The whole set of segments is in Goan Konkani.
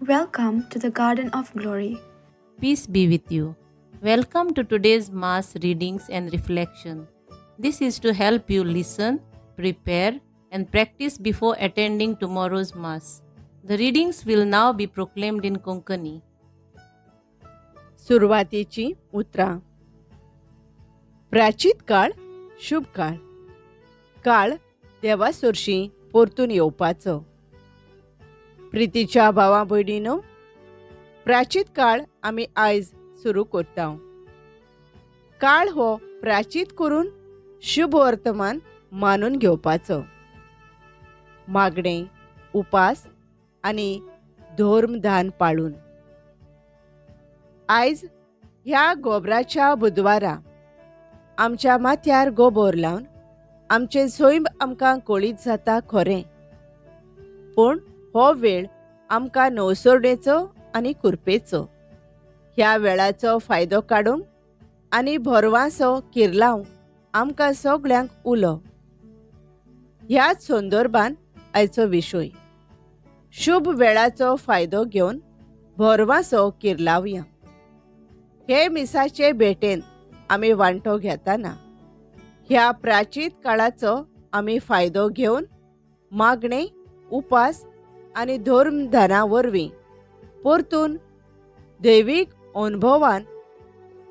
Welcome to the Garden of Glory. Peace be with you. Welcome to today's Mass readings and reflection. This is to help you listen, prepare, and practice before attending tomorrow's Mass. The readings will now be proclaimed in Konkani. सुरवातीची उतरां. प्राचीत काळ शुभ काळ, काळ देवा सरशीं परतून येवपाचो. प्रितीच्या भावा भयणीनो, प्राचीत काळ आमी आयज सुरू करता. काळ हो प्राचीत करून शुभ वर्तमान मानून घेवपाचो. मागणें, उपास आनी धर्मदान पाळून आयज ह्या गोबराच्या बुधवारा आमच्या माथ्यार गोबोर लावन आमचें सैम आमकां कळीत जाता खरें, पूण हो वेळ आमकां नवसरणेचो आनी कुरपेचो. ह्या वेळाचो फायदो काडूंक आनी भरवांसो किर्लावंक आमकां सगळ्यांक उलो. ह्याच संदर्भान आयचो विशय शुभ वेळाचो फायदो घेवन भरवांसो किर्लावया. हे मिसाचे भेटेन आमी वांटो घेताना ह्या प्राचीत काळाचो आमी फायदो घेवन मागणें, उपास आनी धर्मदाना वरवीं परतून दैवीक अनुभवान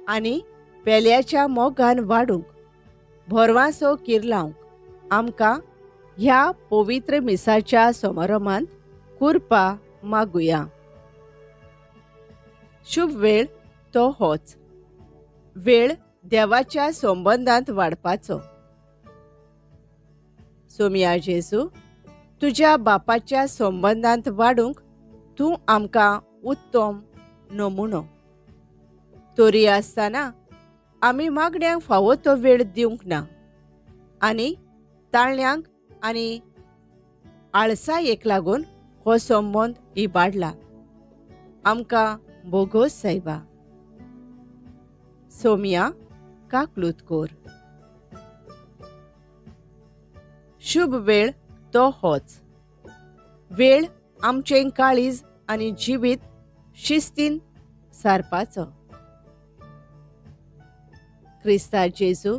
आनी पेल्याच्या मोगान वाडूंक भरवांसो किर्लावंक आमकां ह्या पवित्र मिसाच्या समारंभांत कुरपा मागुया. शुभ वेळ तो होच वेळ देवाच्या संबंदांत वाडपाचो. सोमया जेजू, तुज्या बापाच्या संबंदांत वाडूंक तूं आमकां उत्तम नमुनो. तरी आसतना आमी मागण्यांक फावो तो वेळ दिवंक ना आनी ताळण्यांक आनी आळसायेक लागून हो संबंद इबाडला. आमकां बोगोस सायबा. सोमया काकलूत कोर. शुभ वेळ तो होच वेळ आमचें काळीज आनी जिवीत शिस्तीन सारपाचो. क्रिस्ता जेजू,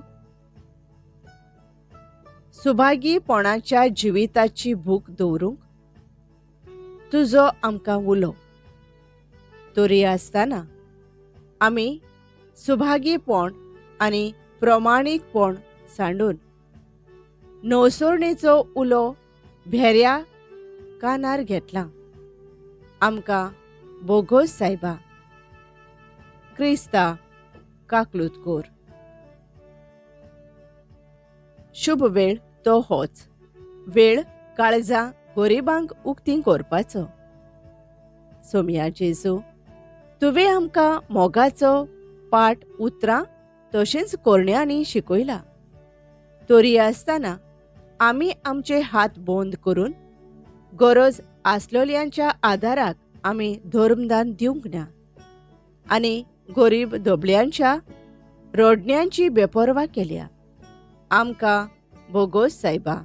सुभागीपणाच्या जिविताची भूक दवरूंक तुजो आमकां उलो. तरी आसतना आमी सुभागीपण आनी प्रमाणीकपण सांडून नवसरणेचो उलो भेऱ्या कानार घेतला. आमकां बोगोस सायबा. क्रिस्ता काकलूत कोर. शुभ वेळ तो होच वेळ काळजां गरिबांक उक्ती करपाचो. सोमया जेजू, तुवें आमकां मोगाचो पाठ उतरां तशेंच करण्यांनी शिकयला. तरी आसतना आमी आमचे हात बंद करून गरज आसलेल्यांच्या आदाराक आमी धर्मदान दिवंक ना आनी गरीब दोबल्यांच्या रडण्यांची बेपर्वा केल्या. आमकां बोगोस सायबा.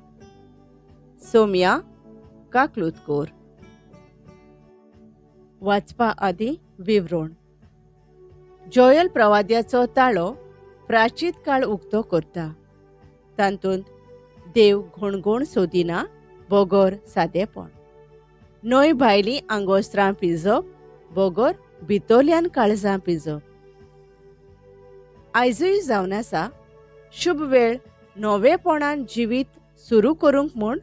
सोमया काकलूत कोर. वाचपा आदीं विवरण. जोयल प्रवाद्याचो ताळो प्राचीत काळ उक्तो करता. तातूंत देव घणघण सोदिना बगर सादेपण, न्हय भायलीं आंगोस्त्रां पिजप बगर भितरल्यान काळजां पिजप. आयजूय जावन आसा शुभ वेळ नवेपणान जिवीत सुरू करूंक म्हूण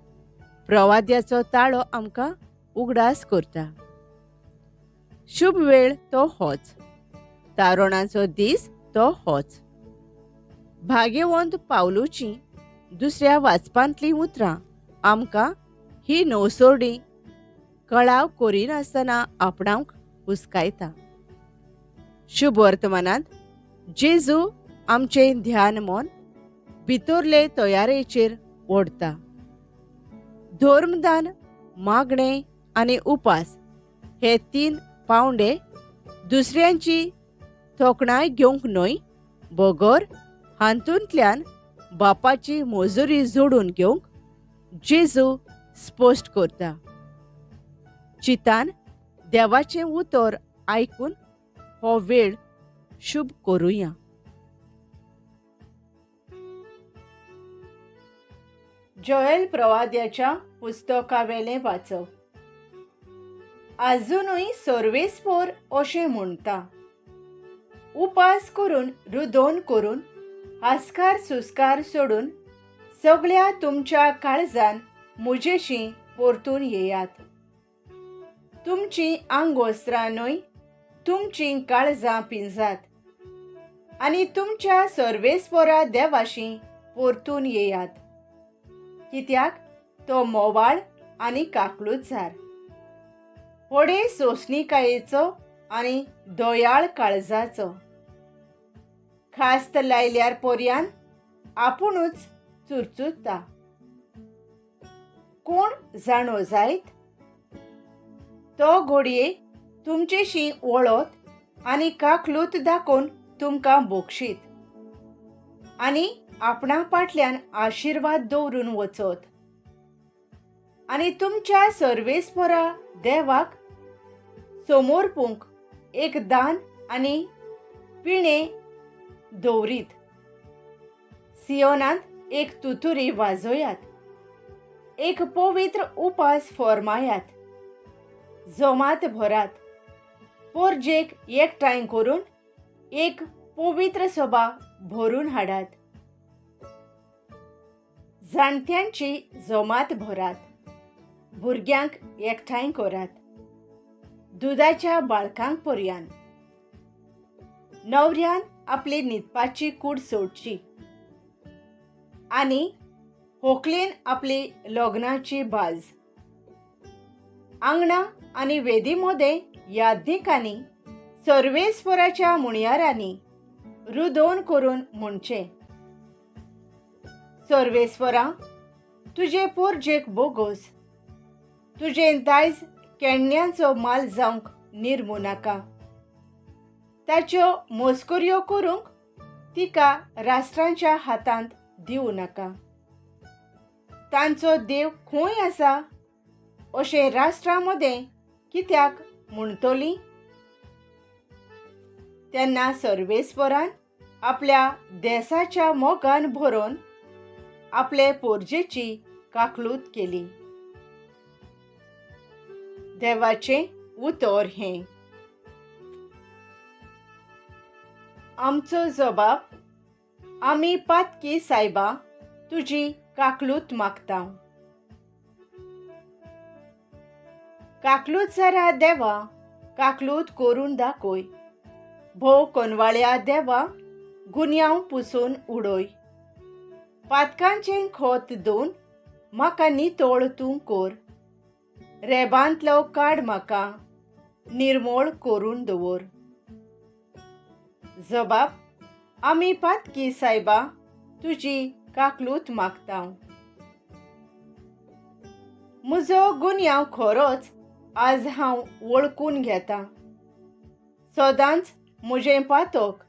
प्रवाद्याचो ताळो आमकां उगडास करता. शुभ वेळ तो होच, तारणाचो दीस तो होच. भाग्यवंत पावलूची दुसऱ्या वाचपांतलीं उतरां आमकां ही नवसोडी कळाव करिनासतना आपणावंक हुस्कायता. शुभ वर्तमानांत जेजू आमचें ध्यान मन भितरले तयारेचेर ओडटा. धर्मदान, मागणें आनी उपास हे तीन पावंडे दुसऱ्यांची तोखणाय घेवंक न्हय बगर हातूंतल्यान बापाची मजुरी जोडून घेवंक जेजू स्पश्ट करता. चितान देवाचें उतर आयकून हो वेळ शुभ करुया. जोएल प्रवाद्याच्या पुस्तकावेलें वाचप. आजुनूय सर्वेस्पोर अशें म्हणटा, उपास करून रुदोन करून हास्कार सुस्कार सोडून सगळ्या तुमच्या काळजान म्हजेशी परतून येयात. तुमचीं आंगवस्त्रां न्हय, तुमचीं काळजां पिंजात आनी तुमच्या सर्वेस्पोरा देवाशी परतून येयात, कित्याक तो मोवाळ आनी काकळूतजार, व्हडे सोंसणिकायेचो आनी दयाळ काळजाचो. खास्त लायल्यार पर्यान आपुणूच चुरचुरता. कोण जाणो जायत? तो घोडये तुमचेशी वळत आनी काकलूत दाखोवन तुमकां बोक्षीत आनी आपणा फाटल्यान आशिर्वाद दवरून वचत आनी तुमच्या सर्वेस्परा देवाक समर्पूंक एक दान आनी पिणें दवरीत. सियोनांत एक तुतुरी वाजोयात, एक पवित्र उपास फॉर्मायात, जमात भरात, पोरजेक एकठांय करून एक पवित्र सभा भरून हाडात, जाणट्यांची जमात भरात, भुरग्यांक एकठांय करात, दुदाच्या बाळकांक पर्यान. न्हवऱ्यान आपली न्हिदपाची कूड सोडची आनी होकलेन आपली लग्नाची बाज. आंगणां आनी वेदी मदें याज्ञिकांनी सर्वेस्पराच्या मुणयारांनी रुदोन करून म्हणचें, सर्वेस्परा तुजे पोरजेक बोगोस, तुजें दायज केण्यांचो माल जावंक निर्मू नाका, ताच्यो मोस्कऱ्यो करूंक तिका राष्ट्रांच्या हातांत दिवं नाका. तांचो देव खंय आसा अशें राष्ट्रां मदें कित्याक म्हणटलीं? तेन्ना सर्वेस्परान आपल्या देसाच्या मोगान भरोन आपले पोरजेची काकलूत केली. देवाचें उतर हें. आमचो जबाब, आमी पातकी सायबा तुजी काकलूत मागता. काकलूत जरा देवा काकलूत करून दाखय, भोव कोनवाळ्या देवा गुन्यांव पुसून उडय, पातकांचें खोत दोन म्हाका नितळ तूं कर, रेबांतलो काड म्हाका निर्मोळ करून दवर. जबाब, आमी पातकी सायबा तुजी काकलूत मागता. म्हजो गुन्यांव खरोच आज हांव वळखून घेता, सदांच म्हजें पातक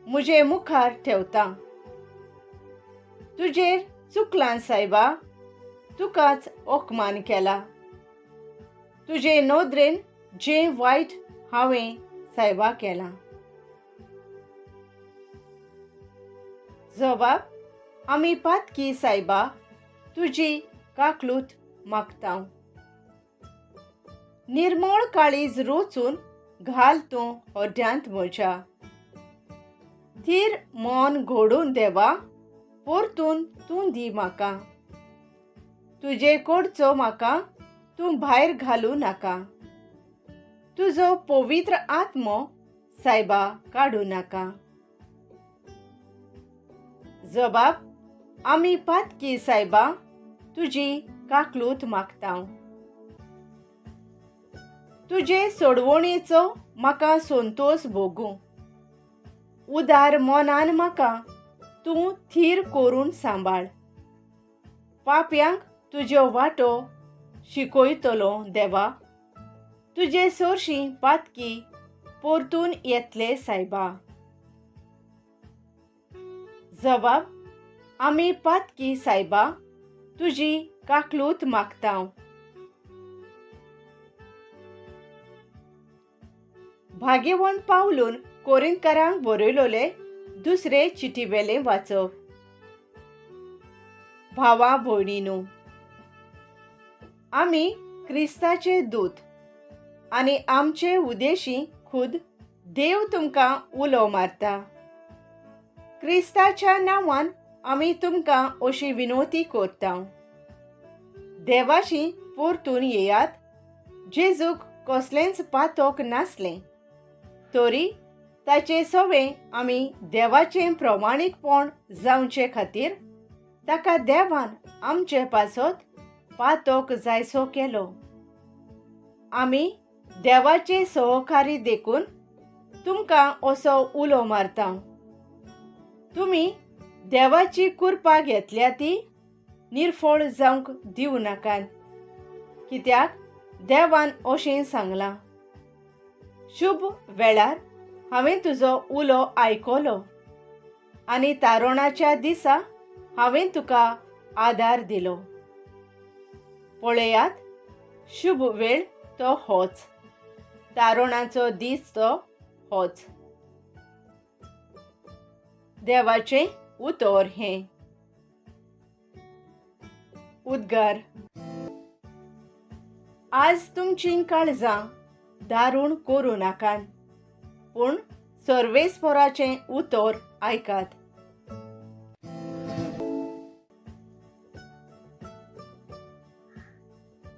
म्हजे मुखार ठेवता. तुजेर चुकलां सायबा, तुकाच अपमान केला, तुजे नदरेन जें वायट हांवें सायबा केलां. जबाब, आमी पातकी सायबा तुजी काकलूत मागता. निर्मळ काळीज रोचून घाल तूं हड्ड्यांत म्हज्या, थीर मन घडून देवा परतून तूं दी म्हाका, तुजे कडचो म्हाका तूं भायर घालूं नाका, तुजो पवित्र आत्मो सायबा काडूं नाका. जबाब, आमी पातकी सायबा तुजी काकलूत मागता. तुजे सोडवणेचो म्हाका संतोस भोगूं, उदार मनान म्हाका तूं थीर करून सांबाळ, पापयांक तुज्यो वाटो शिकयतलो देवा, तुजे सरशीं पातकी परतून येतले सायबा. जबाब, आमी पातकी सायबा तुजी काकलूत मागता. भाग्यवंत पावलून कोरिंतकारांक बरयलोले दुसरे चिटी वेलें वाचप. भावा भयणीनू, आमी क्रिस्ताचे दूत आनी आमचे उदेशी खुद देव तुमकां उलो मारता. क्रिस्ताच्या नांवान आमी तुमकां अशी विनवती करता, देवाशी परतून येयात. जेजूक कसलेंच पातोक नासलें तरी ताचे सवे आमी देवाचें प्रमाणीकपण जावचे खातीर ताका देवान आमचे पासत पातोक जायसो केलो. आमी देवाचे सहकारी देखून तुमकां असो उलो मारता. तुमी देवाची कृपा घेतल्या ती निर्फळ जावंक दिवं नाकात, कित्याक देवान अशें सांगलां, शुभ वेळार हांवें तुजो उलो आयकलो आनी तारोणाच्या दिसा हांवें तुका आदार दिलो. पळयात, शुभ वेळ तो होच, तारोणाचो दीस तो होच. देवाचें उतर हें. उद्गार. आज तुमचीं काळजां दारूण करूं नाकात, पूण सर्वेस्पराचें उतर आयकात.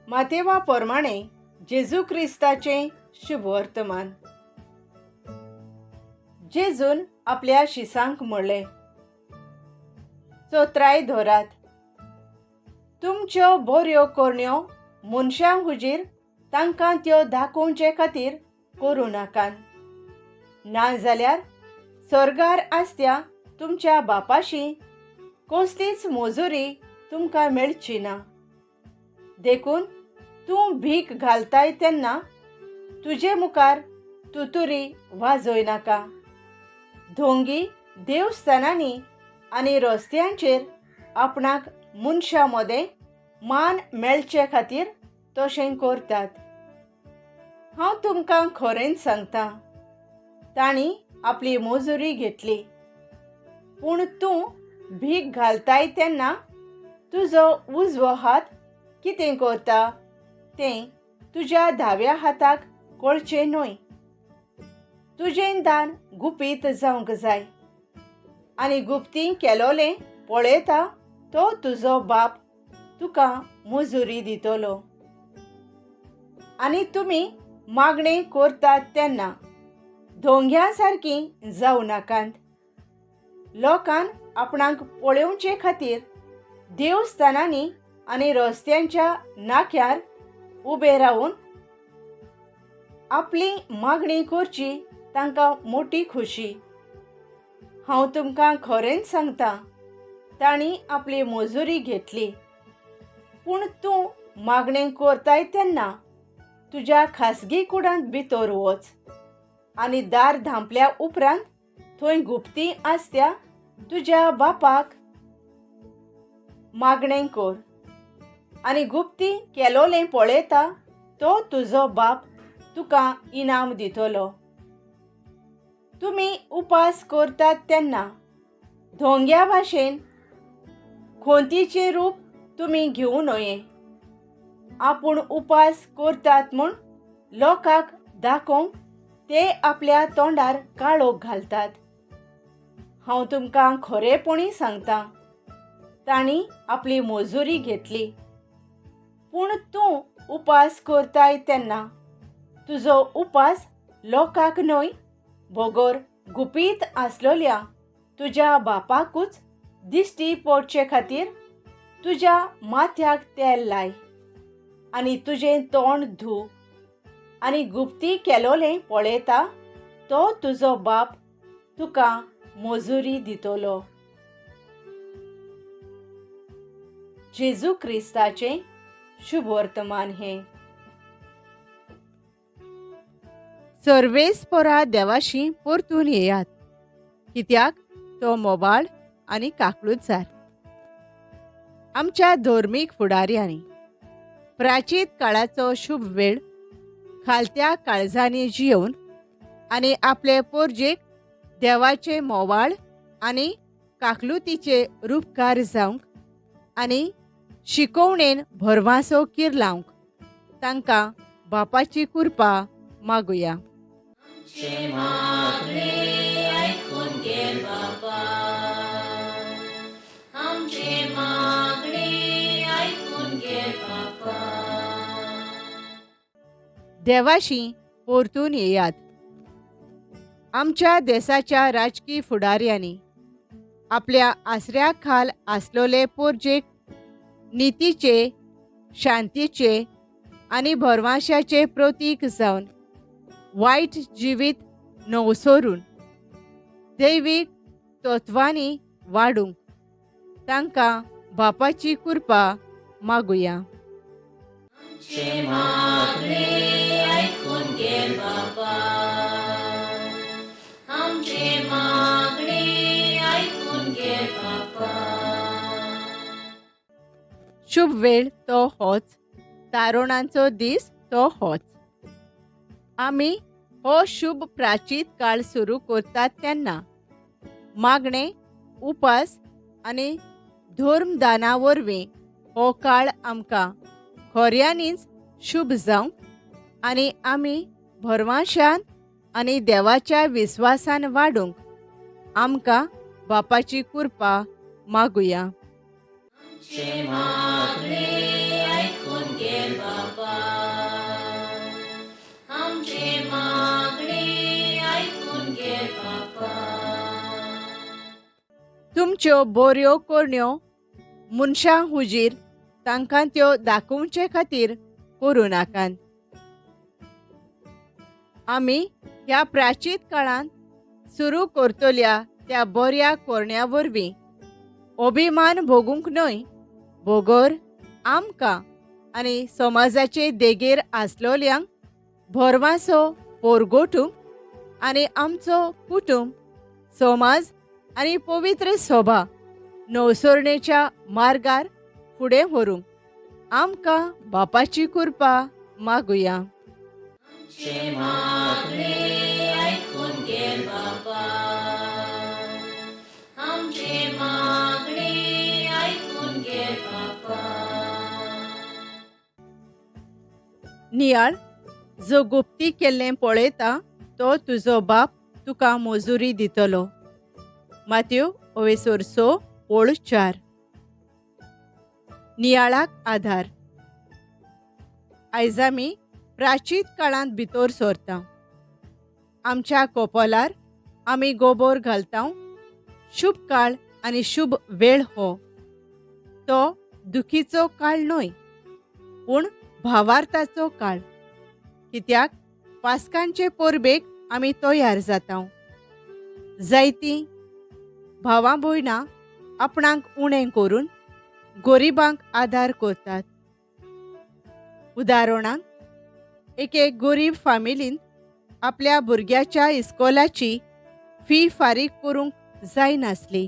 मातेवा प्रमाणे जेजू क्रिस्ताचें शुभवर्तमान. जेजून आपल्या शिसांक म्हणलें, चोत्राय धरात, तुमच्यो बऱ्यो करण्यो मनशां हुजीर तांकां त्यो दाखोवचे खातीर करूं नाकात, नाजाल्यार सर्गार आसत्या तुमच्या बापाशी कसलीच मजुरी तुमकां मेळची ना. देखून तूं भीक घालताय तेन्ना तुजे मुखार तुतुरी वाजय नाका. धोंगी देवस्थानांनी आनी रस्त्यांचेर आपणाक मनशां मदें मान मेळचे खातीर तशें करतात. हांव तुमकां खरेंच सांगता, तांणी आपली मजुरी घेतली. पूण तूं भीक घालताय तेन्ना तुजो उजवो हात कितें करता तें तुज्या दाव्या हाताक कळचें न्हय. तुजें दान गुपीत जावंक जाय आनी गुप्ती केलोलें पळयता तो तुजो बाप तुका मजुरी दितलो. आनी तुमी मागणें करतात तेन्ना धोंग्या सारकी जावं नाकात. लोकान आपणाक पळोवचे खातीर देवस्थानांनी आनी रस्त्यांच्या नाक्यार उबे रावन आपली मागणी करची तांकां मोटी खोशी. हांव तुमकां खरेंच सांगता, तांणी आपली मजुरी घेतली. पूण तूं मागणें करताय तेन्ना तुज्या खासगी कुडांत भितर वच आनी दार धांपल्या उपरांत थंय गुप्ती आसत्या तुज्या बापाक मागणें कर आनी गुप्ती केलोलें पळयता तो तुजो बाप तुका इनाम दितलो. तुमी उपास करतात तेन्ना धोंग्या भाशेन खोंतीचें रूप तुमी घेवं नये. आपूण उपास करतात म्हूण लोकांक दाखोवंक ते आपल्या तोंडार काळोख घालतात. हांव तुमकां खरेपणी सांगता, तांणी आपली मजुरी घेतली. पूण तूं उपास करताय तेन्ना तुजो उपास लोकांक न्हय बगर गुपीत आसलोल्या तुज्या बापाकूच दिश्टी पडचे खातीर तुज्या माथ्याक तेल लाय आनी तुजें तोंड धू आनी गुप्ती केलोलें पळयता तो तुजो बाप तुका मजुरी दितलो. जेजू क्रिस्ताचें शुभवर्तमान हें. सर्वेस्परा देवाशी परतून येयात, कित्याक तो मोबाळ आनी काकळूतसार. आमच्या धर्मीक फुडाऱ्यांनी प्राचीत काळाचो शुभ वेळ खालत्या काळजांनी जियोवन आनी आपले पोरजेक देवाचे मोवाळ आनी काकलुतीचे रुपकार जावंक आनी शिकोवणेन भरवासो किरलावंक तांकां बापाची कृपा मागुया. देवाशी परतून येयात. आमच्या देसाच्या राजकी फुडाऱ्यांनी आपल्या आसऱ्या खाल आसलोले पोरजेक नितीचे, शांतीचे आनी भरवांशाचे प्रतीक जावन वायट जिवीत नवसरून दैवीक तत्वांनी वाडूंक तांकां बापाची कृपा मागुया. शुभ वेळ तो होच, तारुणांचो दीस तो होच. आमी हो शुभ प्राचीत काळ सुरू करतात तेन्ना मागणे, उपास आनी धर्मदाना वरवीं हो काळ आमकां खऱ्यांनीच शुभ जावंक आनी आमी भरवांशान आनी देवाच्या विस्वासान वाडूंक आमकां बापाची कृपा मागुया. तुमच्यो बऱ्यो करण्यो मनशां हुजीर तांकां त्यो दाखोवचे खातीर करूं नाकात. आमी ह्या प्राचीत काळांत सुरू करतल्या त्या बऱ्या करण्या वरवीं अभिमान भोगूंक न्हय, बगर आमकां आनी समाजाचे देगेर आसलोल्यांक भरवासो पोरगोटूंक आनी आमचो कुटुंब, समाज आनी पवित्र सभा नवसरणेच्या मार्गार फुडें व्हरूंक आमकां बापाची कृपा मागुया. नियाळ, जो गुप्ती केल्लें पळयता तो तुजो बाप तुका मजुरी दितलो. मात्यो ओवेसोर 6:4. नियाळाक आधार. आयज आमी प्राचीत काळांत भितर सरता. आमच्या कोपोलार आमी गोबोर घालता. शुभ काळ आनी शुभ वेळ हो तो दुखीचो काळ न्हय, पूण भावार्थाचो काळ. कित्याक पास्कांचे परबेक आमी तयार जाता. जायतीं भावां भयणां आपणाक उणें करून गरिबांक आदार करतात. उदाहरणाक, एके गरीब फामिलीन आपल्या भुरग्याच्या इस्कोलाची फी फारीक करूंक जायनासली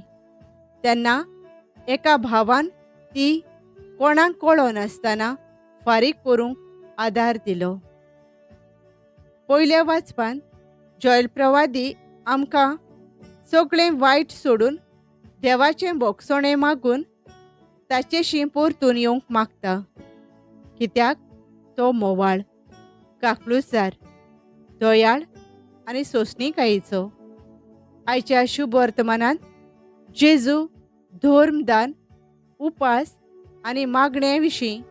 तेन्ना एका भावान ती कोणाक कळनासतना फारीक करूंक आदार दिलो. पयल्या वाचपान जॉयल प्रवादी आमकां सगळें वायट सोडून देवाचें बोगसणें मागून ताचेशी परतून येवंक मागता. कित्याक तो मोवाळ, काकलुसार, दयाळ आनी सोंसणीकायेचो. आयच्या शुभ वर्तमानांत जेजू धर्मदान, उपास आनी मागणे विशीं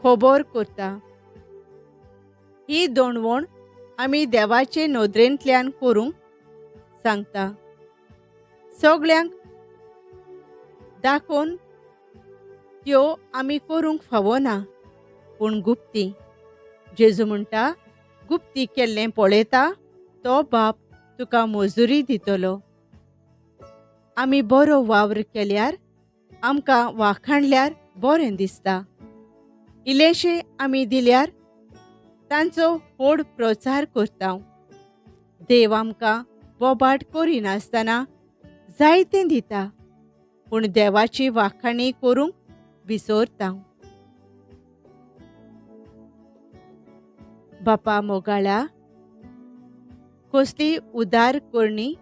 खबर करता. ही दोणवण आमी देवाचे नदरेंतल्यान करूंक सांगता. सगळ्यांक दाखोवन त्यो आमी करूंक फावना, पूण गुप्ती. जेजू म्हणटा, गुप्ती केल्लें पळयता तो बाप तुका मजुरी दितलो. आमी बरो वावर केल्यार आमकां वाखाणल्यार बरें दिसता. इल्लेशे आमी दिल्यार तांचो व्हड प्रचार करता. देव आमकां बोबाट करिनासतना जायतें दिता, पूण देवाची वाखाणी करूंक विसरता. बापा मोगाळा, कसली उदार करणी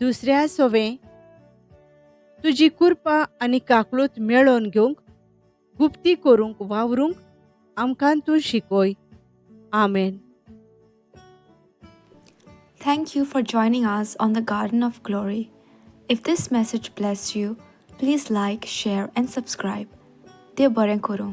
दुसऱ्या सोवें तुजी कृपा आनी काकळूत मेळोवन घेवंक गुप्ती करूंक वावरूंक आमकां तूं शिकय. आमेन. Thank you for joining us on the Garden of Glory. If this message blessed you, please like, share, and subscribe. देव बरें करूं.